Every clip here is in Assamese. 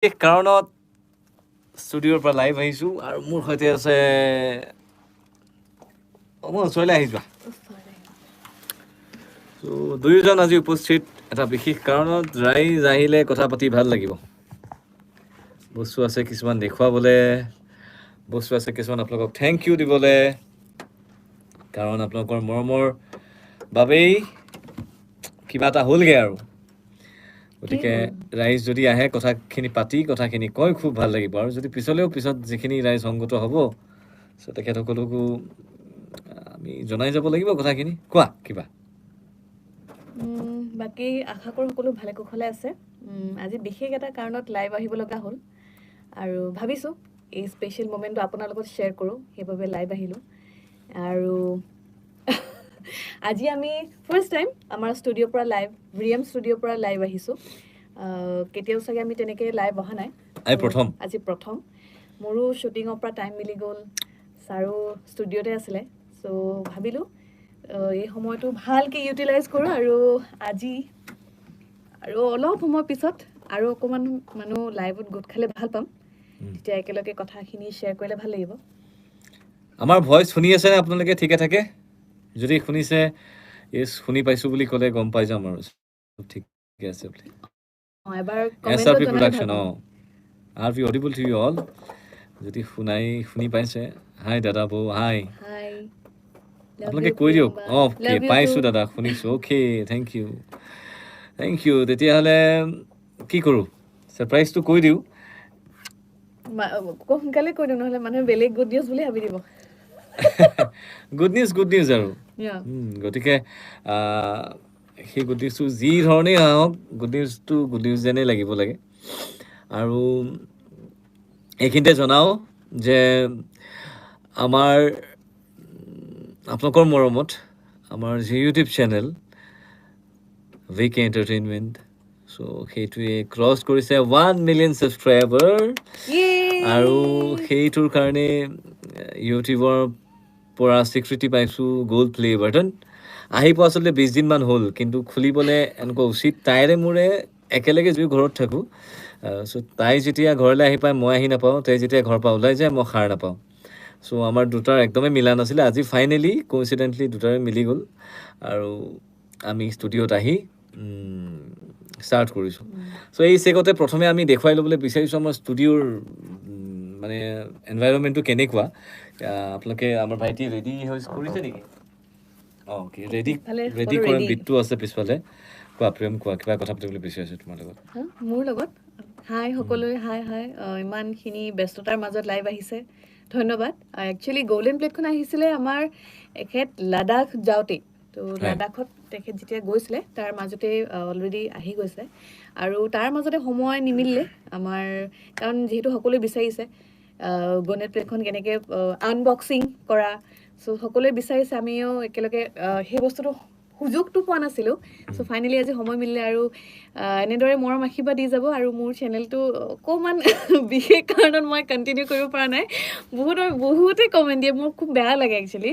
কাৰণত ষ্টুডিঅ'ৰ পৰা লাইভ আহিছোঁ আৰু মোৰ সৈতে আছে, অকণমান ওচৰলৈ আহি যোৱা। চ' দুয়োজন আজি উপস্থিত এটা বিশেষ কাৰণত। ৰাইজ আহিলে কথা পাতি ভাল লাগিব। বস্তু আছে কিছুমান দেখুৱাবলৈ, বস্তু আছে কিছুমান আপোনালোকক thank U দিবলৈ, কাৰণ আপোনালোকৰ মৰমৰ বাবেই কিবা এটা হ'লগৈ আৰু। গতিকে ৰাইজ যদি আহে, কথাখিনি পাতি কথাখিনি কৈ খুব ভাল লাগিব। আৰু যদি পিছলৈও পিছত যিখিনি ৰাইজ সংগত হ'ব, চ' তেখেতসকলকো আমি জনাই যাব লাগিব কথাখিনি। কোৱা কিবা। বাকী আশা কৰোঁ সকলো ভালে কুশলে আছে। আজি বিশেষ এটা কাৰণত লাইভ আহিব লগা হ'ল আৰু ভাবিছোঁ এই স্পেচিয়েল মমেণ্টটো আপোনাৰ লগত শ্বেয়াৰ কৰোঁ, সেইবাবে লাইভ আহিলোঁ। আৰু আজি আমি ফাৰ্ষ্ট টাইম আমাৰ ষ্টুডিঅ'ৰ পৰা লাইভ, ভি এম ষ্টুডিঅ'ৰ পৰা লাইভ আহিছোঁ। কেতিয়াও চাগে আমি তেনেকৈ লাইভ অহা নাই। আজি প্ৰথম। আজি প্ৰথম। মোৰো শ্বুটিঙৰ পৰা টাইম মিলি গ'ল, ছাৰো ষ্টুডিঅ'তে আছিলে। চ' ভাবিলোঁ এই সময়টো ভালকৈ ইউটিলাইজ কৰোঁ। আৰু আজি আৰু অলপ সময় পিছত আৰু অকণমান মানুহ লাইভত গোট খালে ভাল পাম, তেতিয়া একেলগে কথাখিনি শ্বেয়াৰ কৰিলে ভাল লাগিব। আমাৰ ভইচ শুনি আছেনে আপোনালোকে ঠিকে থাকে? যদি শুনিছে, য়েছ, শুনি পাইছোঁ বুলি ক'লে গম পাই যাম আৰু ঠিকে আছে বুলি। এবাৰ এছ আৰ পি প্ৰডাকশ্যন, অঁ, are we audible to you all? যদি শুনি পাইছে, হাই দাদা, বৌ, হাই। হাই। আপোনালোকে কৈ দিয়ক। অঁ, পাইছোঁ দাদা, শুনিছোঁ। Okay, thank you, thank you. তেতিয়াহ'লে কি কৰোঁ, ছাৰপ্ৰাইজটো কৈ দিওঁ। সোনকালে কৈ দিওঁ, নহ'লে মানুহে বেলেগ গুড নিউজ বুলি ভাবি দিব। গুড নিউজ, গুড নিউজ আৰু। গতিকে সেই গুড নিউজটো যি ধৰণেই আহক, গুড নিউজটো গুড নিউজ যেনেই লাগিব লাগে। আৰু এইখিনিতে জনাওঁ যে আমাৰ আপোনালোকৰ মৰমত আমাৰ যি YouTube channel V K entertainment, so' সেইটোৱে ক্ৰছ কৰিছে 1 মিলিয়ন ছাবস্ক্ৰাইবাৰ। আৰু সেইটোৰ কাৰণে ইউটিউবৰ পৰা স্বীকৃতি পাইছোঁ, গ'ল্ড প্লে বাটন। আহি পোৱা আচলতে 20 দিনমান হ'ল, কিন্তু খুলিবলৈ এনেকুৱা উচিত তাইৰে মোৰে একেলগে যদিও ঘৰত থাকোঁ, চ' তাই যেতিয়া ঘৰলৈ আহি পায়, মই আহি নাপাওঁ। তাই যেতিয়া ঘৰৰ পৰা ওলাই যায়, মই সাৰ নাপাওঁ। চ' আমাৰ দুটাৰ একদমেই মিলা নাছিলে। আজি ফাইনেলি কোইনচিডেণ্টলি দুটাৰে মিলি গ'ল আৰু আমি ষ্টুডিঅ'ত আহি ষ্টাৰ্ট কৰিছোঁ। চ' এই চেগতে প্ৰথমে আমি দেখুৱাই ল'বলৈ বিচাৰিছোঁ আমাৰ ষ্টুডিঅ'ৰ মানে এনভাইৰনমেণ্টটো কেনেকুৱা। আপোনালোকে আমাৰ ভাইটি ৰেডি হৈ কৰিছে নেকি? অঁ, অ'কে, ৰেডি। পিছফালে ৰেডি সকলো কৰে। ready। বিটটো আছে পিছফালে। কোৱা প্ৰেম, কোৱা, কিবা কথা পাতিবলৈ বিচাৰিছোঁ তোমাৰ লগত। হা, মোৰ লগত? হাই সকলোৱে, হাই হাই। ইমানখিনি ব্যস্ততাৰ মাজত লাইভ আহিছে, ধন্যবাদ। একচুৱেলি গ'ল্ডেন প্লেটখন আহিছিলে আমাৰ এখেত লাডাখ যাওঁতেই। ত' লাডাখত তেখেত যেতিয়া গৈছিলে, তাৰ মাজতে অলৰেডি আহি গৈছে আৰু তাৰ মাজতে সময় নিমিলিলে আমাৰ, কাৰণ যিহেতু সকলোৱে বিচাৰিছে গ'ল্ডেন প্লেটখন কেনেকৈ আনবক্সিং কৰা। চ' সকলোৱে বিচাৰিছে, আমিও একেলগে সেই বস্তুটো সুযোগটো পোৱা নাছিলোঁ। চ' ফাইনেলি আজি সময় মিলিলে আৰু এনেদৰে মৰম আশীৰ্বাদ দি যাব। আৰু মোৰ চেনেলটো অকণমান বিশেষ কাৰণত মই কণ্টিনিউ কৰিব পৰা নাই। বহুতে কমেণ্ট দিয়ে, মোৰ খুব বেয়া লাগে। একচুৱেলি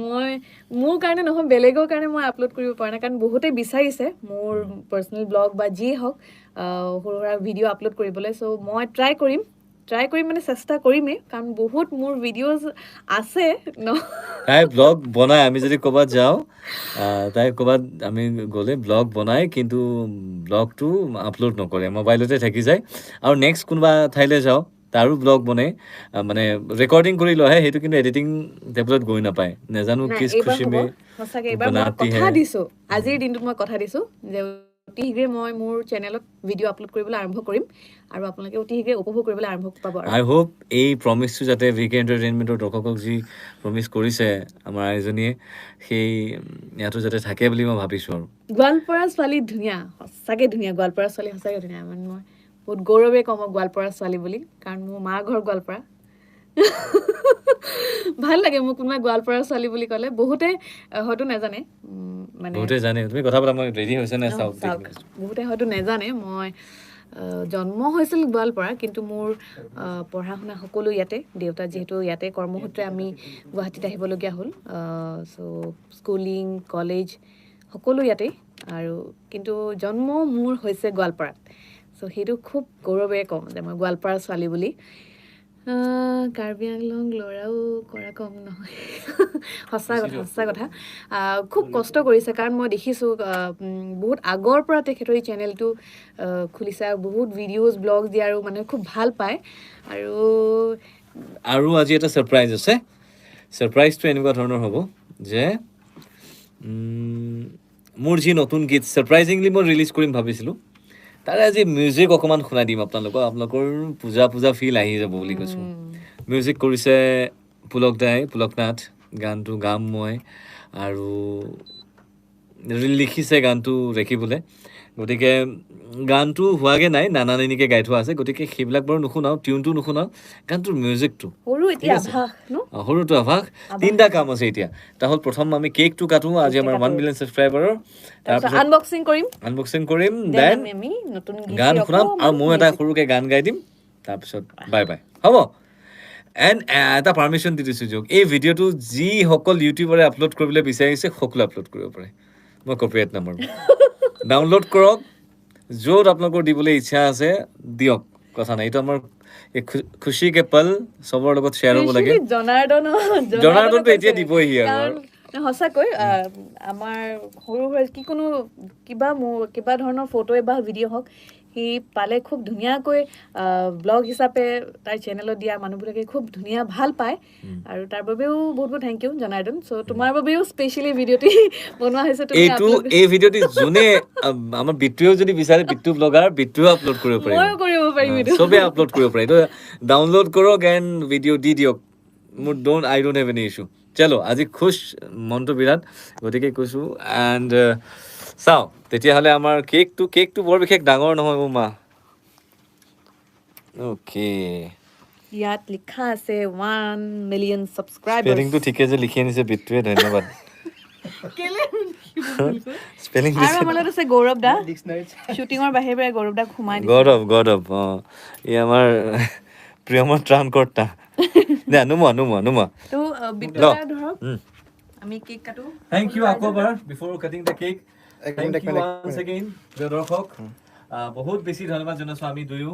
মই মোৰ কাৰণে নহয়, বেলেগৰ কাৰণে মই আপলোড কৰিব পৰা নাই, কাৰণ বহুতে বিচাৰিছে মোৰ পাৰ্চনেল ব্লগ বা যিয়ে হওক সৰু সুৰা ভিডিঅ' আপলোড কৰিবলৈ। চ' মই ট্ৰাই কৰিম, ট্ৰাই কৰিম মানে চেষ্টা কৰিমেই, কাৰণ বহুত মোৰ ভিডিঅ'জ আছে ন। তাই ব্লগ বনাই। আমি যদি ক'ৰবাত যাওঁ, তাই ক'ৰবাত আমি গ'লে ব্লগ বনাই, কিন্তু ব্লগটো আপলোড নকৰে, মোবাইলতে থাকি যায়। আৰু নেক্সট কোনোবা ঠাইলৈ যাওঁ, তাৰো ব্লগ বনাই, মানে ৰেকৰ্ডিং কৰি লয় সেইটো, কিন্তু এডিটিং টেবুলত গৈ নাপায়। নাজানো নাই, কিছ এইবাৰ খুচি হ'ব মে সঁচাকে। এইবাৰ মই বনাতি কথা হে। দিছোঁ, আজিৰ দিনটোত মই কথা দিছোঁ যে অতি শীঘ্ৰে মই মোৰ চেনেলত ভিডিঅ' আপলোড কৰিবলৈ আৰম্ভ কৰিম আৰু আপোনালোকে অতি শীঘ্ৰে উপভোগ কৰিবলৈ আৰম্ভ পাব। আৰু আই হোপ এই প্ৰমিচটো যাতে ভি কে এণ্টাৰটেইনমেণ্টৰ দৰ্শকক যি প্ৰমিচ কৰিছে আমাৰ আইজনীয়ে, সেই ইয়াতো যাতে থাকে বুলি মই ভাবিছোঁ। আৰু গোৱালপাৰা ছোৱালী ধুনীয়া, সঁচাকে ধুনীয়া। গোৱালপাৰা ছোৱালী সঁচাকে ধুনীয়া। মানে মই বহুত গৌৰৱে কওঁ মই গোৱালপাৰা ছোৱালী বুলি, কাৰণ মোৰ মা ঘৰ গোৱালপাৰা। ভাল লাগে মোক কোনোবাই গোৱালপাৰা ছোৱালী বুলি ক'লে। বহুতে হয়তো নাজানে, মানে বহুতে জানে। তুমি কথা পাতা, মই ৰেডি হৈছে নে চাওক। চাওক। বহুতে হয়তো নাজানে, মই জন্ম হৈছিল গোৱালপাৰা, কিন্তু মোৰ পঢ়া শুনা সকলো ইয়াতে। দেউতা যিহেতু ইয়াতে কৰ্মসূত্ৰে আমি গুৱাহাটীত আহিবলগীয়া হ'ল। চ' স্কুলিং, কলেজ সকলো ইয়াতেই আৰু কিন্তু জন্ম মোৰ হৈছে গোৱালপাৰাত। চ' সেইটো খুব গৌৰৱেৰে ক'ম যে মই গোৱালপাৰাৰ ছোৱালী বুলি। কাৰ্বি আংলং ল'ৰাও কৰা কম নহয়, সঁচা কথা, সঁচা কথা। খুব কষ্ট কৰিছে, কাৰণ মই দেখিছোঁ বহুত আগৰ পৰা তেখেতৰ এই চেনেলটো খুলিছে আৰু বহুত ভিডিঅ'জ ব্লগ দিয়ে আৰু মানুহে খুব ভাল পায়। আৰু আৰু আজি এটা ছাৰপ্ৰাইজ আছে। ছাৰপ্ৰাইজটো এনেকুৱা ধৰণৰ হ'ব যে মোৰ যি নতুন গীত ছাৰপ্ৰাইজিংলি মই ৰিলিজ কৰিম ভাবিছিলোঁ, তাৰে আজি মিউজিক অকণমান শুনাই দিম আপোনালোকক। আপোনালোকৰ পূজা পূজা ফিল আহি যাব বুলি কৈছোঁ। মিউজিক কৰিছে পুলক দাই, পুলক নাথ। গানটো গাম মই আৰু লিখিছে গানটো ৰেখিবলৈ। গতিকে গানটো হোৱাগৈ নাই, নানা নানিকে গাই থোৱা আছে, গতিকে সেইবিলাক বাৰু নুশুনাওঁ, টিউনটো নুশুনাওঁ, গানটোৰ মিউজিকটো সৰুটো আভাস। তিনিটা কাম আছে এতিয়া। এটা হ'ল প্ৰথম আমি কেকটো কাটো, আজি আমাৰ 1 মিলিয়ন ছাবস্ক্ৰাইবাৰৰ, তাৰপিছত আনবক্সিং কৰিম, then গান শুনাম আৰু ময়ো এটা সৰুকৈ গান গাই দিম, তাৰপিছত বাই বাই হ'ব। এণ্ড এটা পাৰ্মিশ্যন দি দিছোঁ দিয়ক, এই ভিডিঅ'টো যিসকল ইউটিউবাৰে আপলোড কৰিবলৈ বিচাৰিছে সকলোৱে আপলোড কৰিব পাৰে, মই কপিৰাইট নামাৰোঁ। ডাউনলোড কৰক, য'ত আপোনালোকৰ দিবলৈ ইচ্ছা আছে দিয়ক, কথা নাই। এইটো আমাৰ খুচি কে পল চবৰ লগত শ্বেয়াৰ হ'ব লাগে। জনাৰ্দনটো এতিয়া দিবহি আৰু সঁচাকৈ আমাৰ সৰু সুৰা কোনো কিবা কিবা ধৰণৰ ফটো বা ভিডিঅ' হওক, সি পালে খুব ধুনীয়াকৈ ব্লগ হিচাপে তাৰ চেনেলত দিয়া মানুহবিলাকে খুব ধুনীয়া ভাল পায় আৰু তাৰ বাবেও বহুত বহুত thank U Janardan. চ' তোমাৰ বাবেও স্পেচিয়েলি ভিডিঅ'টি বনোৱা হৈছে। এইটো এই ভিডিঅ'টি যোনে আমাৰ বিটুৱেও যদি বিচাৰে, বিটু ব্লগাৰ, বিটুৱেও আপলোড কৰিব পাৰিব, ময়ো কৰিব পাৰিম, এইটো চবেই আপলোড কৰিব পাৰে। এইটো ডাউনলোড কৰক এণ্ড ভিডিঅ' দি দিয়ক, মোৰ I don't have any issue. চলো আজি খুচ মনটো বিৰাট, গতিকে কৈছোঁ। এণ্ড চাওঁ তেতিয়াহ'লে আমাৰ কেকটো বৰ বিশেষ ডাঙৰ নহয় মোৰ মা। অ'কে, ইয়াত লিখা আছে 1 মিলিয়ন ছাবস্ক্ৰাইবাৰ। স্পেলিংটো ঠিকে যে লিখি আনিছে বিটুৱে, ধন্যবাদ। স্পেলিং আৰু আমাৰ লগত আছে গৌৰৱ দা, শ্বুটিঙৰ বাহিৰে বাহিৰে গৌৰৱ দাক সোমাই দিছে। গৌৰৱ অঁ, এই আমাৰ প্ৰিয়মৰ ত্ৰাণকৰ্তা। দে নুমা নুমা নুমা। তো বিটু দা ধৰক, আমি কেক কাটো। Thank U আকৌ এবাৰ before cutting the cake. Thank you once again প্ৰিয় দৰ্শক, বহুত বেছি ধন্যবাদ জনাইছোঁ আমি দুয়ো।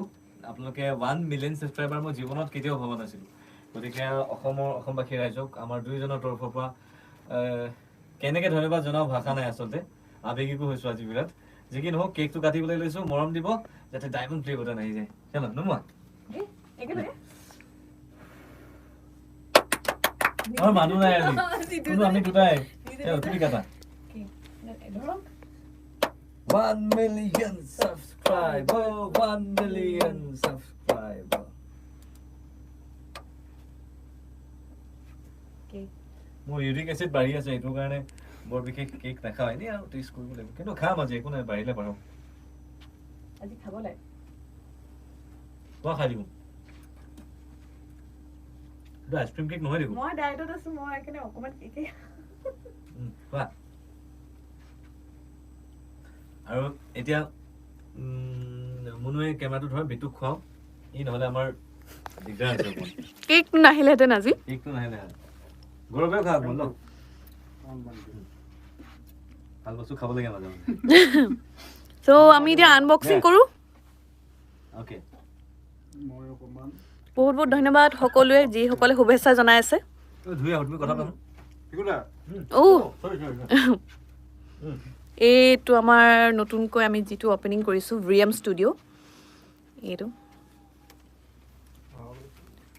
আপোনালোকে 1 মিলিয়ন ছাবস্ক্ৰাইবাৰ মই জীৱনত কেতিয়াও ভবা নাছিলোঁ। গতিকে অসমবাসী ৰাইজক আমাৰ দুয়োজনৰ তৰফৰ পৰা কেনেকৈ ধন্যবাদ জনাওঁ ভাষা নাই, আচলতে আৱেগিকো হৈছোঁ আজি বিৰাট। যি কি নহওক, কেকটো কাটিবলৈ লৈছোঁ, মৰম দিব যাতে ডায়মণ্ড প্লে বাটন আহি যায়। চলো নুমা, আমাৰ মানুহ নাই আজি, কোনো আমি দুটাই। তুমি কাটা। 1 million subscriber, 1 million subscriber. মোৰ ইউৰিক এচিড বাঢ়ি আছে, এইটো কাৰণে বৰ বিশেষ কেক নাখাওঁ, এনেই আৰু টেষ্ট কৰিব লাগিব, কিন্তু খাম আজি, একো নাই, বাঢ়িলে বাঢ়ক। আজি খাব লাগে। কোৱা খাই দিওঁ। এইটো আইচক্ৰীম কেক নহয় দেখোন। মই ডায়েটত আছো, মই সেইকাৰণে অকণমান কেকে। কোৱা। আৰু এতিয়া মুনুৱে কেমেৰাটো ধৰ, বিটুক খুৱাওঁ, ই নহ'লে আমাৰ দিগদাৰ আছে অকণমান। কেকটো নাহিলেহেঁতেন আজি। কেকটো নাহিলেহেঁতেন। গৌৰৱেও খা অকণমান, লওক। ভাল বস্তু খাব লাগে মাজে মাজে। চ' আমি এতিয়া আনবক্সিং কৰোঁ। অ'কে, বহুত বহুত ধন্যবাদ সকলোৱে যিসকলে শুভেচ্ছা জনাই আছে। এইটো আমাৰ নতুনকৈ আমি যিটো অপেনিং কৰিছোঁ ভি এম ষ্টুডিঅ', এইটো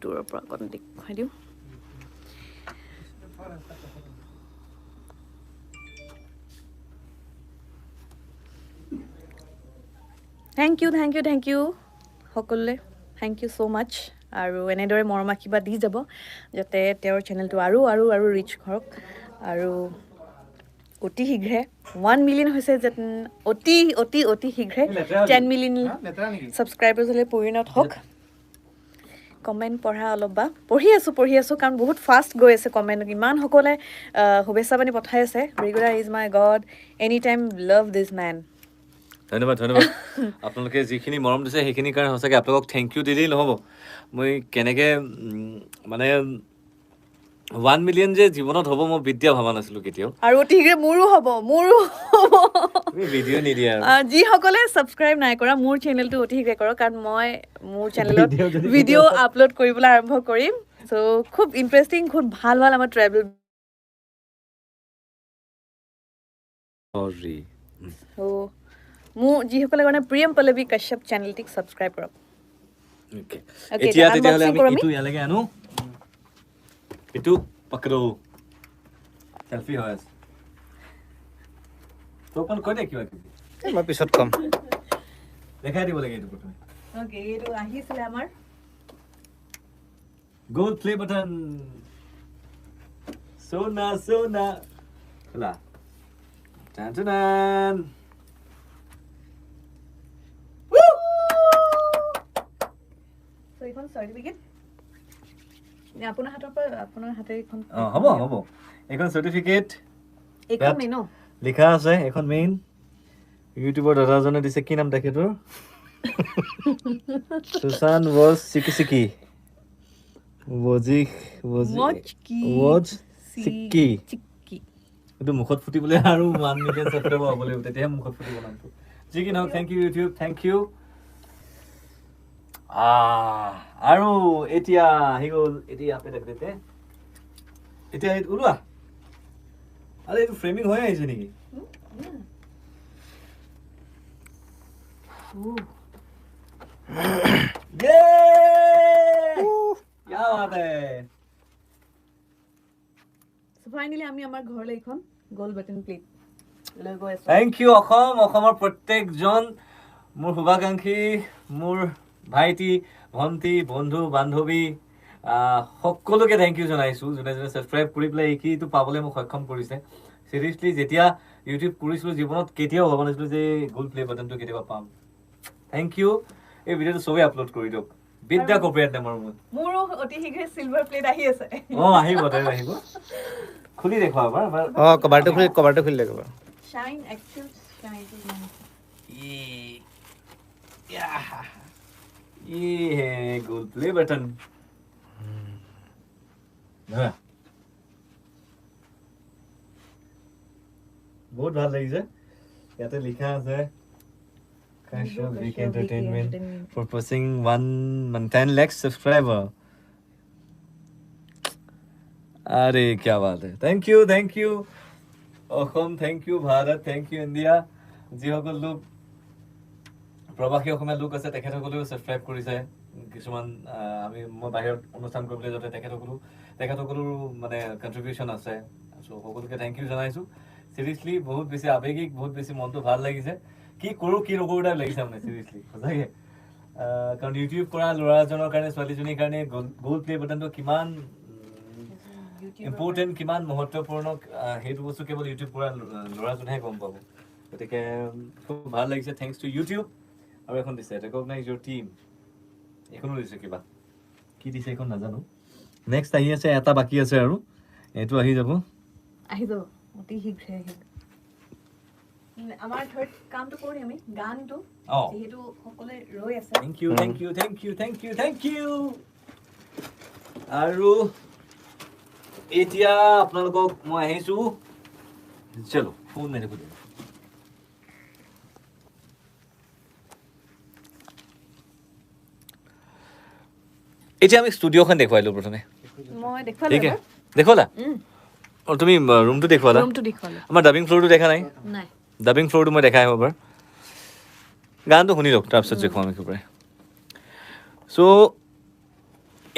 দূৰৰ পৰা অকণ দেখুৱাই দিওঁ। Thank you thank you thank you সকলোলৈ, thank you so মাছ। আৰু এনেদৰে মৰম আশীৰ্বাদ দি যাব যাতে তেওঁৰ চেনেলটো আৰু আৰু আৰু ৰিচ হওক আৰু অতি শীঘ্ৰে 1 মিলিয়ন হৈছে যাতে অতি অতি অতি শীঘ্ৰে 10 মিলিয়ন ছাবস্ক্ৰাইবাৰ্ছলৈ পৰিণত হওক। কমেণ্ট পঢ়া অলপ বা পঢ়ি আছোঁ কাৰণ বহুত ফাষ্ট গৈ আছে কমেণ্ট, ইমান সকলে শুভেচ্ছা বাণী পঠাই আছে। Regular is my god, any time love this man. ধন্যবাদ ধন্যবাদ, আপোনালোকে যিখিনি মৰম দিছে সেইখিনিৰ কাৰণে সঁচাকৈ আপোনালোকক thank U দিলেই নহ'ব। মই কেনেকৈ মানে 1 মিলিয়ন যে জীৱনত হ'ব মই বিদ্যা ভবা নাছিলোঁ কেতিয়াও। আৰু অতি শীঘ্ৰে মোৰো হ'ব, মোৰো হ'ব। ভিডিঅ' নিদিয়া। যিসকলে ছাবস্ক্ৰাইব নাই কৰা মোৰ চেনেলটো অতি শীঘ্ৰে কৰক, কাৰণ মই মোৰ চেনেলত ভিডিঅ' আপলোড কৰিবলৈ আৰম্ভ কৰিম। চ' খুব ইণ্টাৰেষ্টিং, খুব ভাল ভাল আমাৰ ট্ৰেভেল। চ' মোৰ যিসকলে কাৰণে প্ৰিয়ম পল্লৱী কাশ্যপ চেনেলটিক ছাবস্ক্ৰাইব কৰক। এতিয়া তেতিয়াহ'লে আমি এইটো ইয়ালৈকে আনো, এইটো পকৰো চেলফি হৈ আছে। তই অকণ কৈ দে কিবা কিবি, মই পিছত ক'ম, দেখাই দিব লাগে এইটো প্ৰথমে। অ'কে, এইটো আহিছিলে আমাৰ গোল্ড প্লে বাটন, সোনা সোনা খোলা, টান টান। এইখন চাৰ্টিফিকেট আপোনাৰ হাতৰ পৰা, আপোনাৰ হাতে এইখন। অঁ হ'ব হ'ব, এইখন চাৰ্টিফিকেট এইখন মেইন লিখা আছে, এইখন মেইন। ইউটিউবৰ দাদাজনে দিছে, কি নাম তেখেতৰ? সুশান ৱাজ চিকি চিকি ৱজ চিকি। এইটো মুখত ফুটিবলৈ আৰু 1 মিলিয়ন ছাবস্ক্ৰাইবাৰ হ'ব লাগিব, তেতিয়াহে মুখত ফুটিব নামটো। যি কি নহওক, thank you YouTube, thank you. আৰু এতিয়া আহি গ'ল, এতিয়া আপে এতিয়া ওলোৱা। আৰে এইটো ফ্ৰেমিং হৈ আহিছে নেকি? ফাইনেলি আমি আমাৰ ঘৰলৈ এইখন গ'ল্ড বাটন প্লেট লৈ গৈ আছো। Thank U Assam, অসমৰ প্ৰত্যেকজন মোৰ শুভাকাংক্ষী, মোৰ ভাইটি ভণ্টি বন্ধু বান্ধৱী সকলোকে thank U জনাইছোঁ, যোনে যোনে ছাবস্ক্ৰাইব কৰি পেলাই এইখিনিটো পাবলৈ মোক সক্ষম কৰিছে। চিৰিয়াছলি যেতিয়া ইউটিউব কৰিছিলোঁ জীৱনত কেতিয়াও ভবা নাছিলোঁ যে গ'ল্ড প্লে বাটনটো কেতিয়াবা পাম। Thank U. এই ভিডিঅ'টো চবেই আপলোড কৰি দিয়ক, বিদ্যা কপিৰাইট নামৰ মোৰো অতি শীঘ্ৰে চিলভাৰ প্লেট আহি আছে। অঁ আহিব, তাই আহিব। খুলি দেখুৱা এবাৰ। অঁ কভাৰটো খুলি, কভাৰটো খুলি দেখুৱা। Shine, actual shine. ये है गोल प्ले बटन। বহুত ভাল লাগিছে। ইয়াতে লিখা আছে Kashyap VK Entertainment for passing 10 lakh subscriber. আৰে क्या बात है। Thank you, thank you Assam, thank you Bharat, thank you India. যিসকল লোক প্ৰৱাসী অসমীয়া লোক আছে তেখেতসকলেও ছাবস্ক্ৰাইব কৰিছে। কিছুমান আমি মই বাহিৰত অনুষ্ঠান কৰিবলৈ যাওঁতে তেখেতসকলৰো মানে কণ্ট্ৰিবিউশ্যন আছে। চ' সকলোকে thank U জনাইছোঁ। চিৰিয়াছলি বহুত বেছি আৱেগিক, বহুত বেছি মনটো ভাল লাগিছে। কি কৰোঁ কি নকৰোঁ টাইপ লাগিছে মানে চিৰিয়াছলি সঁচাকৈ। কাৰণ ইউটিউব কৰা ল'ৰা এজনৰ কাৰণে, ছোৱালীজনীৰ কাৰণে গ'ল্ড প্লে বাটনটো কিমান ইম্পৰ্টেণ্ট, কিমান মহত্বপূৰ্ণ, সেইটো বস্তু কেৱল ইউটিউব কৰা ল'ৰাজনেহে গম পাব। গতিকে খুব ভাল লাগিছে, thanks to YouTube. আৰু এখন দিছে ৰেকগনাইজ your team, এইখনো দিছে, কিবা কি দিছে এইখন নাজানো। নেক্সট আহি আছে, এটা বাকী আছে আৰু এইটো আহি যাব, আহি যাব অতি শীঘ্ৰে আহিব। আমাৰ থাৰ্ড কামটো কৰোঁ আমি, গানটো, যিহেতু সকলোৱে ৰৈ আছে। Thank you, thank you, thank you, thank you, thank you. আৰু এতিয়া আপোনালোকক মই আহিছোঁ, চলো ফোন মেৰে। এতিয়া আমি ষ্টুডিঅ'খন দেখুৱাই লওঁ প্ৰথমে। ঠিক দেখুৱালা? অঁ তুমি ৰুমটো দেখুৱালা, আমাৰ ডাবিং ফ্ল'ৰটো দেখা নাই? ডাবিং ফ্ল'ৰটো মই দেখাই আহিব বাৰু। গানটো শুনি লওক, তাৰপিছত দেখুৱাম একেবাৰে। চ'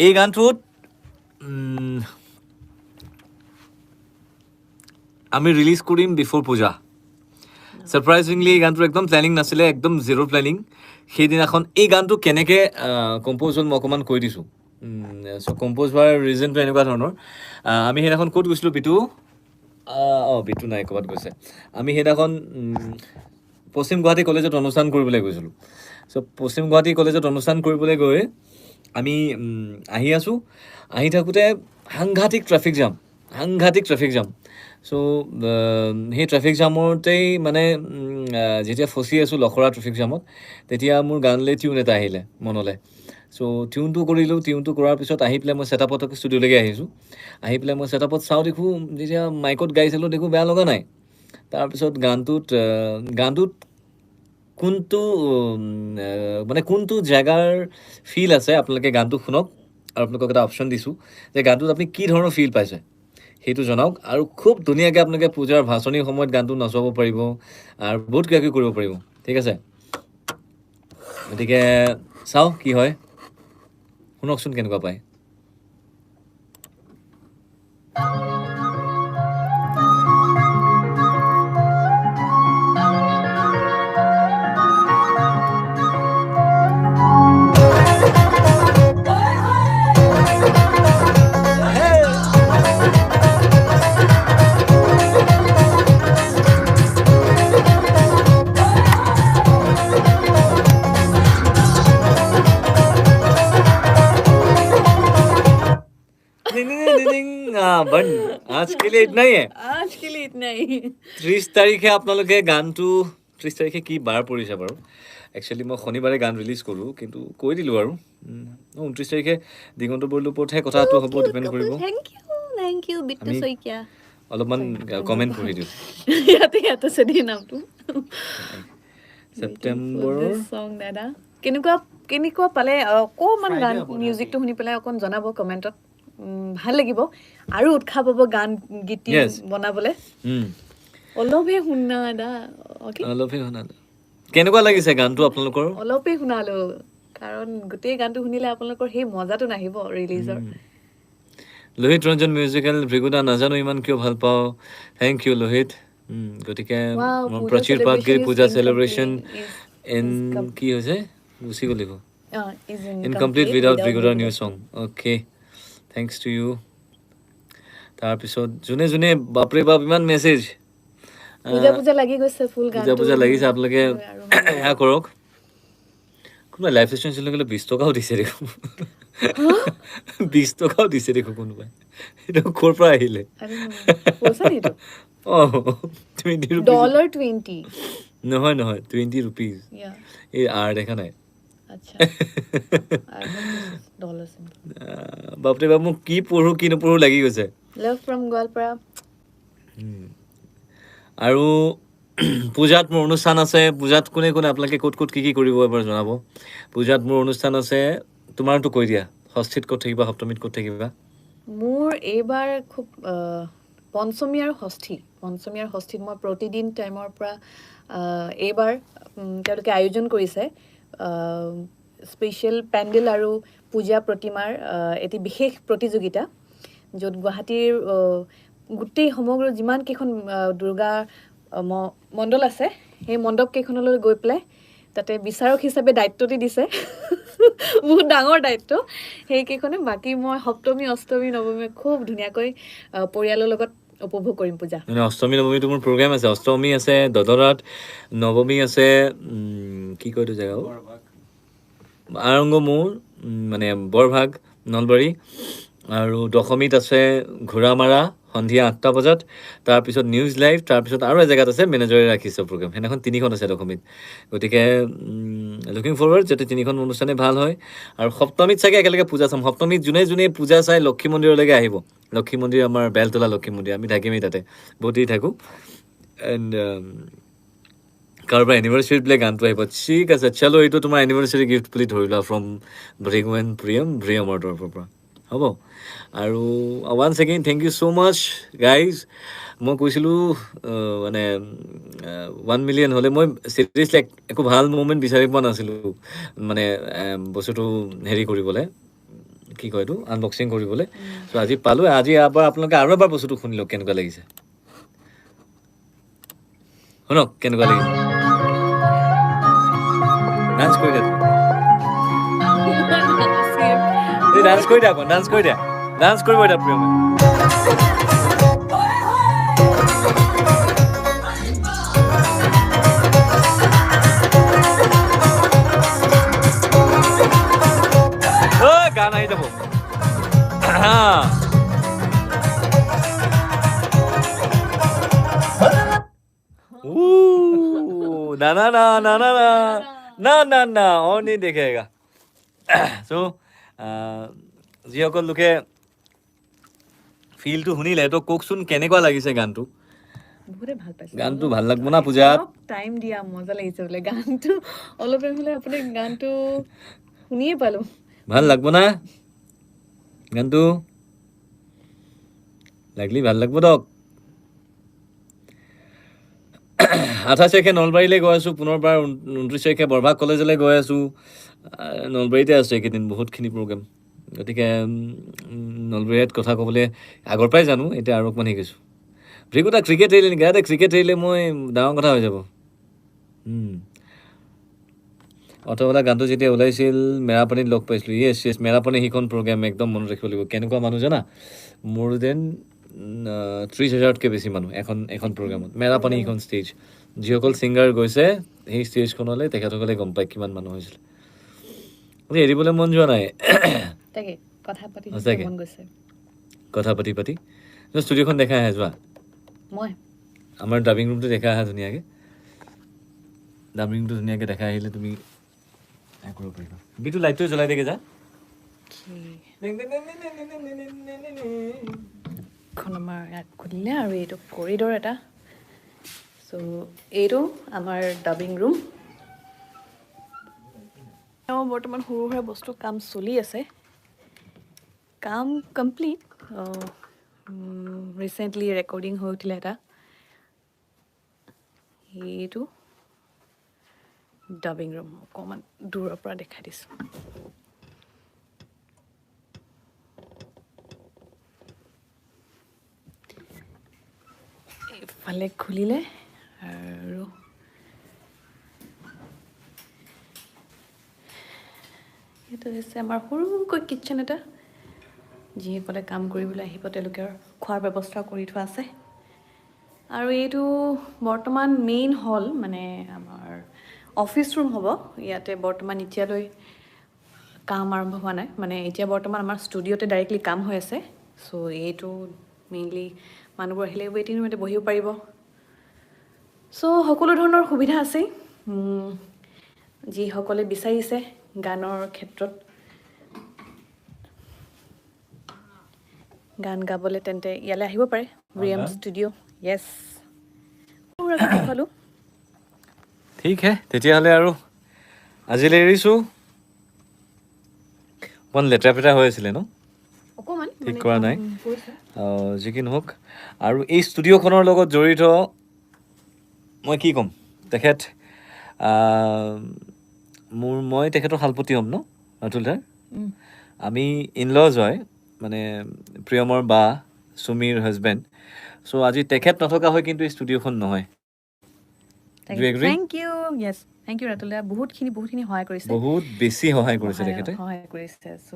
এই গানটোত আমি ৰিলিজ কৰিম বিফ'ৰ পূজা। ছাৰপ্ৰাইজিংলি এই গানটোৰ একদম প্লেনিং নাছিলে, একদম জিৰ' প্লেনিং। সেইদিনাখন এই গানটো কেনেকৈ কম্প'জ হ'ল মই অকণমান কৈ দিছোঁ। চ' কম্প'জ হোৱাৰ ৰিজনটো এনেকুৱা ধৰণৰ, আমি সেইদিনাখন ক'ত গৈছিলোঁ বিটু? অঁ বিটু নাই, ক'ৰবাত গৈছে। আমি সেইদিনাখন পশ্চিম গুৱাহাটী কলেজত অনুষ্ঠান কৰিবলৈ গৈছিলোঁ। চ' পশ্চিম গুৱাহাটী কলেজত অনুষ্ঠান কৰিবলৈ গৈ আমি আহি আছোঁ, আহি থাকোঁতে সাংঘাতিক ট্ৰেফিক জাম, সাংঘাতিক ট্ৰেফিক জাম। চ' সেই ট্ৰেফিক জামতেই মানে যেতিয়া ফচি আছোঁ লখৰা ট্ৰেফিক জামত, তেতিয়া মোৰ গানলৈ টিউন এটা আহিলে মনলৈ। চ' টিউনটো কৰিলোঁ, টিউনটো কৰাৰ পিছত আহি পেলাই মই ছেটআপত ষ্টুডিঅ'লৈকে আহিছোঁ। আহি পেলাই মই ছেটআপত চাওঁ, দেখোঁ যেতিয়া মাইকত গাইছিলোঁ দেখোঁ বেয়া লগা নাই। তাৰপিছত গানটোত গানটোত কোনটো মানে কোনটো জেগাৰ ফিল আছে, আপোনালোকে গানটো শুনক। আৰু আপোনালোকক এটা অপশ্যন দিছোঁ যে গানটোত আপুনি কি ধৰণৰ ফিল পাইছে সেইটো জনাওক। আৰু খুব ধুনীয়াকৈ আপোনালোকে পূজাৰ ভাচনিৰ সময়ত গানটো নচুৱাব পাৰিব আৰু বহুত কিবা কিবি কৰিব পাৰিব, ঠিক আছে? গতিকে চাওঁ কি হয়, শুনকচোন কেনেকুৱা পায়। आज के लिए इतना ही है, आज के लिए इतना ही। 30 তাৰিখে আপোনালোকে গানটো, 30 তাৰিখে কি বাৰ পৰিছে বাৰু? একচুৱেলি মই শনিবাৰে গান ৰিলিজ কৰোঁ, কিন্তু কৈ দিলোঁ আৰু 29 তাৰিখে দিগন্ত বৰদলৈৰ ওপৰতহে কথাটো হ'ব, ডিপেণ্ড কৰিব। Thank you, thank you Bittu Saikia. অলপমান কমেণ্ট পঢ়ি দিওঁ। ইয়াতে ইয়াত আছে দেই নামটো। ছেপ্টেম্বৰৰ চং দাদা কেনেকুৱা কেনেকুৱা পালে অকণমান গান মিউজিকটো শুনি পেলাই অকণ জনাব কমেণ্টত, ভাল লাগিব আৰু উৎসাহ পাব গান গীতি বনাবলৈ। অলপহে শুনা দা, অলপহে শুনা। কেনেকুৱা লাগিছে গানটো আপোনালোকৰ? অলপে শুনালো, কাৰণ গোটেই গানটো শুনিলে আপোনালোকৰ সেই মজাটো নাহিব ৰিলিজৰ। লোহিত ৰঞ্জন মিউজিকেল ভৃগুদা, নাজানো ইমান কিয় ভাল পাওঁ, thank U Lohit. গতিকে প্ৰচুৰ পাটগিৰি পূজা চেলিব্ৰেশ্যন ইন কি হৈছে গুচি গ'ল দেখোন, ইনকমপ্লিট উইদাউট ভৃগুদাৰ new song. Okay, thanks to you. তাৰপিছত যোনে যোনে, বাপৰে বাপ ইমান মেছেজ, পূজা পূজা লাগি গৈছে, ফুল গান পূজা পূজা লাগিছে। আপোনালোকে সেয়া কৰক। কোনোবাই লাইভ ষ্টেচন চলি 20 টকাও দিছে দেখোন, 20 টকাও দিছে দেখোন কোনোবাই। সেইটো ক'ৰ পৰা আহিলে? অঁ, 20 ৰুপিজ। নহয় নহয়, 20 ৰুপিজ। এই আৰ দেখা নাই। বাপৰে বাপ, মোক কি পঢ়ো কি নপঢ়ো লাগি গৈছে। আৰু পূজাত মোৰ অনুষ্ঠান আছে। পূজাত কোনে কোনে আপোনালোকে ক'ত ক'ত কি কি কৰিব এবাৰ জনাব। পূজাত মোৰ অনুষ্ঠান আছে, তোমাৰতো কৈ দিয়া, ষষ্ঠীত ক'ত থাকিবা, সপ্তমীত ক'ত থাকিবা? মোৰ এইবাৰ খুব পঞ্চমী আৰু ষষ্ঠী, পঞ্চমী আৰু ষষ্ঠীত মই প্ৰতিদিন টাইমৰ পৰা এইবাৰ তেওঁলোকে আয়োজন কৰিছে স্পেচিয়েল পেণ্ডেল আৰু পূজা প্ৰতিমাৰ এটি বিশেষ প্ৰতিযোগিতা, য'ত গুৱাহাটীৰ গোটেই সমগ্ৰ যিমানকেইখন দুৰ্গা মণ্ডল আছে সেই মণ্ডপকেইখনলৈ গৈ পেলাই তাতে বিচাৰক হিচাপে দায়িত্ব দি দিছে। বহুত ডাঙৰ দায়িত্ব সেইকেইখনে। বাকী মই সপ্তমী, অষ্টমী, নৱমী খুব ধুনীয়াকৈ পৰিয়ালৰ লগত উপভোগ কৰিম পূজা। মানে অষ্টমী নৱমীটো মোৰ প্ৰগ্ৰেম আছে। অষ্টমী আছে দদৰাত, নৱমী আছে কি কয় এইটো জেগা, আৰংগ মোৰ মানে বৰভাগ নলবাৰী, আৰু দশমীত আছে ঘোঁৰামাৰা সন্ধিয়া 8টা বজাত, তাৰপিছত নিউজ লাইভ, তাৰপিছত আৰু এজেগাত আছে মেনেজাৰে ৰাখিছে প্ৰগ্ৰেম। সেইদিনাখন 3খন আছে দশমীত। গতিকে লুকিং ফৰৱাৰ্ড যাতে 3খন অনুষ্ঠানে ভাল হয়। আৰু সপ্তমীত চাগে একেলগে পূজা চাম। সপ্তমীত যোনে যোনে পূজা চাই লক্ষী মন্দিৰলৈকে আহিব। লক্ষী মন্দিৰ আমাৰ বেলতলা লক্ষী মন্দিৰ, আমি থাকিমেই তাতে, বহুত দেৰি থাকোঁ। এণ্ড কাৰোবাৰ এনিভাৰ্চাৰীত বোলে গানটো আহিব, ঠিক আছে চলো, এইটো তোমাৰ এনিভাৰ্চাৰী গিফ্ট বুলি ধৰি লোৱা ফ্ৰম ভৃগু এণ্ড প্ৰিয়ম, ভ্ৰিয়মৰ তৰফৰ পৰা হ'ব। আৰু once again thank you so much guys. মই কৈছিলোঁ মানে 1 মিলিয়ন হ'লে মই চিৰিয়াছলি একো ভাল মুমেণ্ট বিচাৰি পোৱা নাছিলোঁ, মানে বস্তুটো হেৰি কৰিবলৈ, কি কয় এইটো, আনবক্সিং কৰিবলৈ। চ' আজি পালোঁ। আজি এবাৰ আপোনালোকে আৰু এবাৰ বস্তুটো শুনি লওক কেনেকুৱা লাগিছে, শুনক কেনেকুৱা লাগিছে। ডান্স কৰি দিয়া, ডান্স কৰি দিয়া, ডান্স কৰি দিয়া, ডান্স কৰিব এতিয়া প্ৰিয়মে। গান আহি যাব। না না না না না না না না, और नहीं देखेगा। চ' যিসকল লোকে ফিলটো শুনিলে তো কওকচোন কেনেকুৱা লাগিছে গানটো। বহুতে ভাল পাইছে গানটো। ভাল লাগব না পূজাত? টাইম দিয়া মজা লাগিছে বোলে গানটো। অলপ টাইম হ'লে আপুনি গানটো শুনিয়ে পালোঁ। ভাল লাগব না গানটো? লাগলি ভাল লাগব দক। 28 তাৰিখে নলবাৰীলৈ গৈ আছোঁ পুনৰবাৰ, 29 তাৰিখে বৰভাগ কলেজলৈ গৈ আছোঁ। নলবাৰীতে আছোঁ এইকেইদিন বহুতখিনি প্ৰগ্ৰেম, গতিকে নলবাৰীত কথা ক'বলৈ আগৰ পৰাই জানো, এতিয়া আৰু অকণমান শিকিছোঁ। ভৃগুদা ক্ৰিকেট এৰিলে নেকি? আৰে ক্ৰিকেট এৰিলে মই ডাঙৰ কথা হৈ যাব। অট'ৱালা গানটো যেতিয়া ওলাইছিল মেৰাপানীত লগ পাইছিলোঁ। য়েছ য়েছ, মেৰাপানী সেইখন প্ৰগ্ৰেম একদম মনত ৰাখিব লাগিব। কেনেকুৱা মানুহ জানা, মোৰ then 30,000তকৈ বেছি মানুহ এখন এখন প্ৰগ্ৰেমত। মেৰাপানী সেইখন ষ্টেজ, যিসকল ছিংগাৰ গৈছে সেই ষ্টেজখনলৈ তেখেতসকলে গম পায় কিমান মানুহ হৈছিলে। এৰিবলৈ মন যোৱা নাই। সঁচাকৈ কথা পাতি পাতি ষ্টুডিঅ'খন দেখাই আহে যোৱা। আমাৰ ডাবিং ৰুমটো দেখাই আহা ধুনীয়াকৈ। ডাবিং ৰুমটো ধুনীয়াকৈ দেখাই আহিলে তুমি কৰিব পাৰিবা। বিটু লাইটটো জ্বলাই দেগে যা। আমাৰ ইয়াত খুলিলে আৰু এইটো কৰিডৰ এটা। চ' এইটো আমাৰ ডাবিং ৰুম। বৰ্তমান সৰু সুৰা বস্তু কাম চলি আছে, কাম কমপ্লিট। ৰিচেণ্টলি ৰেকৰ্ডিং হৈ উঠিলে এটা। এইটো ডাবিং ৰুম, অকণমান দূৰৰ পৰা দেখাই দিছোঁ। এইফালে খুলিলে আৰু এইটো হৈছে আমাৰ সৰুকৈ কিটচেন এটা। যিসকলে কাম কৰিবলৈ আহিব তেওঁলোকৰ খোৱাৰ ব্যৱস্থা কৰি থোৱা আছে। আৰু এইটো বৰ্তমান মেইন হল, মানে আমাৰ অফিচ ৰুম হ'ব। ইয়াতে বৰ্তমান এতিয়ালৈ কাম আৰম্ভ হোৱা নাই, মানে এতিয়া বৰ্তমান আমাৰ ষ্টুডিঅ'তে ডাইৰেক্টলি কাম হৈ আছে। চ' এইটো মেইনলি মানুহবোৰ আহিলে ৱেইটিং ৰুমতে বহিব পাৰিব। চ' সকলো ধৰণৰ সুবিধা আছেই। যিসকলে বিচাৰিছে গানৰ ক্ষেত্ৰত গান গাবলৈ তেন্তে ইয়ালৈ আহিব পাৰে, ৰিয়াম ষ্টুডিঅ'। য়েছ, ঠিক হে, তেতিয়াহ'লে আৰু আজিলৈ এৰিছোঁ। অকণমান লেতেৰা পেতেৰা হৈ আছিলে ন, অকণমান ঠিক কৰা নাই, যি কি নহওক। আৰু এই ষ্টুডিঅ'খনৰ লগত জড়িত মই কি ক'ম, তেখেত মোৰ, মই তেখেতৰ শালপতি হ'ম ন ৰাতুল দাৰ। আমি ইনলজ হয়, মানে প্ৰিয়মৰ বা সুমীৰ হাজবেণ্ড। চ' আজি তেখেত নথকা হয় কিন্তু এই ষ্টুডিঅ'খন নহয়। Thank you, yes thank you Ratul দা, বহুতখিনি সহায় কৰিছে, বহুত বেছি সহায় কৰিছে তেখেতে, সহায় কৰিছে। চ'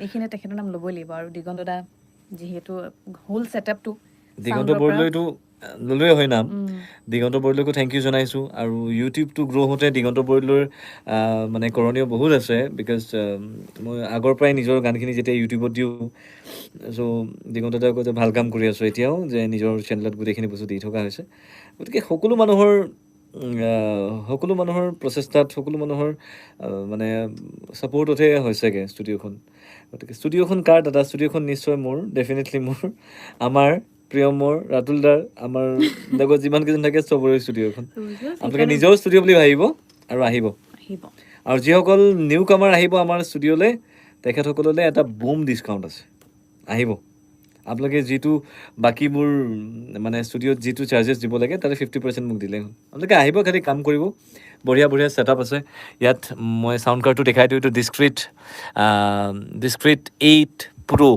এইখিনি তেখেতৰ নাম ল'বই লাগিব। আৰু দিগন্ত দা যিহেতু হোল ছেটআপটো, দিগন্ত বৰদলৈটো ল'লোৱে হয় নাম, দিগন্ত বৰদলৈকো thank you জনাইছোঁ। আৰু ইউটিউবটো গ্ৰ' হওঁতে দিগন্ত বৰদলৈৰ মানে কৰণীয় বহুত আছে, because মই আগৰ পৰাই নিজৰ গানখিনি যেতিয়া ইউটিউবত দিওঁ, চ' দিগন্ত দাই কয় যে ভাল কাম কৰি আছোঁ এতিয়াও, যে নিজৰ চেনেলত গোটেইখিনি বস্তু দি থকা হৈছে। গতিকে সকলো মানুহৰ প্ৰচেষ্টাত, সকলো মানুহৰ মানে ছাপৰ্টতহে হৈছেগৈ ষ্টুডিঅ'খন। গতিকে ষ্টুডিঅ'খন কাৰ দাদা? ষ্টুডিঅ'খন নিশ্চয় মোৰ, ডেফিনেটলি মোৰ, আমাৰ প্ৰিয়মৰ, ৰাতুল দাৰ, আমাৰ লগত যিমান কেইজন থাকে চবৰে ষ্টুডিঅ'খন। আপোনালোকে নিজৰ ষ্টুডিঅ' বুলি ভাবিব আৰু আহিব। আৰু যিসকল নিউ কামাৰ আহিব আমাৰ ষ্টুডিঅ'লৈ, তেখেতসকললৈ এটা বুম ডিছকাউণ্ট আছে, আহিব। আপোনালোকে যিটো বাকীবোৰ মানে ষ্টুডিঅ'ত যিটো চাৰ্জেছ দিব লাগে তাতে 50% মোক দিলেই হ'ল। আপোনালোকে আহিব, খালি কাম কৰিব। বঢ়িয়া বঢ়িয়া ছেটআপ আছে ইয়াত। মই চাউণ্ড কাৰ্ডটো দেখাই দিওঁ, এইটো ডিছক্ৰিট 8 Pro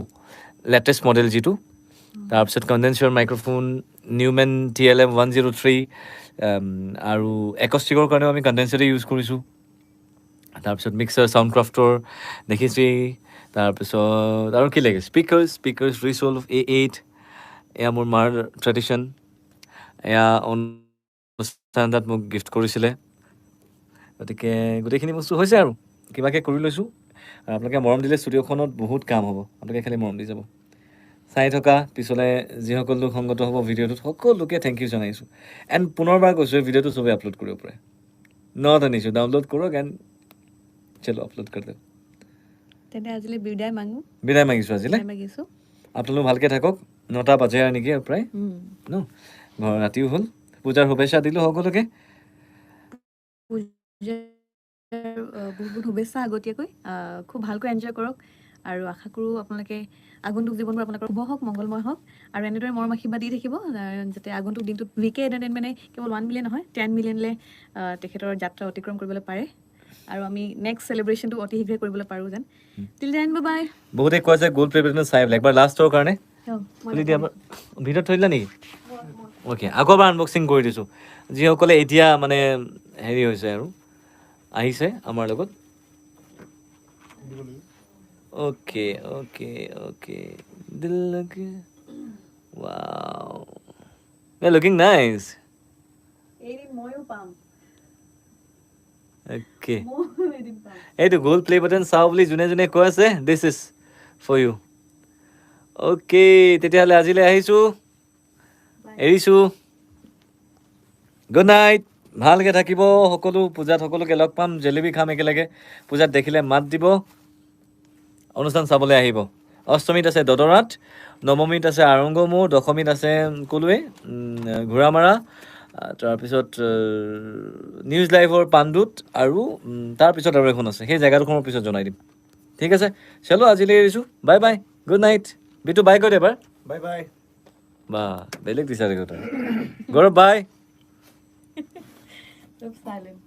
latest model যিটো। তাৰপিছত কণ্ডেনচাৰ মাইক্ৰফোন, নিউমেন TLM 103, আৰু একষ্টিকৰ কাৰণেও আমি কণ্ডেনচাৰে ইউজ কৰিছোঁ। তাৰপিছত মিক্সাৰ চাউণ্ড ক্ৰাফ্টৰ দেখিছেই। তাৰপিছত আৰু কি লাগে, স্পীকাৰ্ছ ৰিচল্ভ A8, এয়া মোৰ মাৰ ট্ৰেডিশ্যন, এয়া অনুষ্ঠান এটাত মোক গিফ্ট কৰিছিলে। গতিকে গোটেইখিনি বস্তু হৈছে আৰু কিবাকৈ কৰি লৈছোঁ। আৰু আপোনালোকে মৰম দিলে ষ্টুডিঅ'খনত বহুত কাম হ'ব, আপোনালোকে খালি মৰম দি যাব। চাই থকা পিছলৈ যিসকল লোক সংগত হ'ব ভিডিঅ'টোত, সকলোকে thank you জনাইছোঁ। এণ্ড পুনৰবাৰ কৈছোঁ, এই ভিডিঅ'টো চবেই আপলোড কৰিব পাৰে, not an issue. Download কৰক এণ্ড চলো আপলোড কৰি দিয়ক। তেন্তে আজিলৈ বিদায় মাগোঁ, বিদায় মাগিছোঁ আজিলৈ। মাগিছোঁ। আপোনালোক ভালকৈ থাকক। 9টা বাজে আৰু নেকি প্ৰায় ন? ঘৰ ৰাতিও হ'ল। পূজাৰ শুভেচ্ছা দিলোঁ সকলোকে। পূজাৰ বহুত বহুত শুভেচ্ছা আগতীয়াকৈ। খুব ভালকৈ এনজয় কৰক আৰু আশা কৰোঁ আপোনালোকে আগন্তুক জীৱনবোৰ আপোনালোকৰ শুভ হওক, মংগলময় হওক আৰু এনেদৰে মৰম আশীৰ্বাদ দি থাকিব, যাতে আগন্তুক দিনটোত ভি কে এণ্টাৰটেইনমেণ্টে কেৱল 1 মিলিয়ন নহয়, 10 মিলিয়নলৈ তেখেতৰ যাত্ৰা অতিক্ৰম কৰিবলৈ পাৰে আৰু আমি নেক্সট চেলিব্ৰেশ্যনটো অতি শীঘ্ৰে কৰিবলৈ পাৰোঁ যেন। টিল then, bye bye. বহুতে কয় যে গ'ল্ড প্লে বাটন চাই পেলাই একবাৰ লাষ্টৰ কাৰণে খুলি দিয়া এবাৰ। ভিতৰত থৈ দিলা নেকি? অ'কে, আকৌ এবাৰ আনবক্সিং কৰি দিছোঁ, যিসকলে এতিয়া মানে হেৰি হৈছে আৰু আহিছে আমাৰ লগত। অ'কে অ'কে অ'কে, দিল লগে। Wow, looking nice. এদিন ময়ো পাম। অ'কে। ময়ো এদিন পাম। এইটো গ'ল্ড প্লে বাটন চাওঁ বুলি যোনে যোনে কৈ আছে, this is for you. Okay, তেতিয়াহ'লে আজিলৈ আহিছোঁ, এৰিছোঁ। Good night. ভালকৈ থাকিব সকলো। পূজাত সকলোকে লগ পাম, জেলেপি খাম একেলগে। পূজাত দেখিলে মাত দিব। অনুষ্ঠান চাবলৈ আহিব। অষ্টমীত আছে দদৰাত, নৱমীত আছে আৰংগমূৰ, দশমীত আছে ক'লোৱে ঘোঁৰামাৰা, তাৰপিছত নিউজ লাইভৰ পাণ্ডুত আৰু তাৰপিছত আৰু এখন আছে, সেই জেগাডোখৰ পিছত জনাই দিম। ঠিক আছে, চলো আজিলৈ এৰিছোঁ। Bye bye, good night. Bitu, by কৈ দে এবাৰ। Bye bye. বা, বেলেগ দিছা দেখোন তই। গৌৰৱ, বাই। চাইলেণ্ট।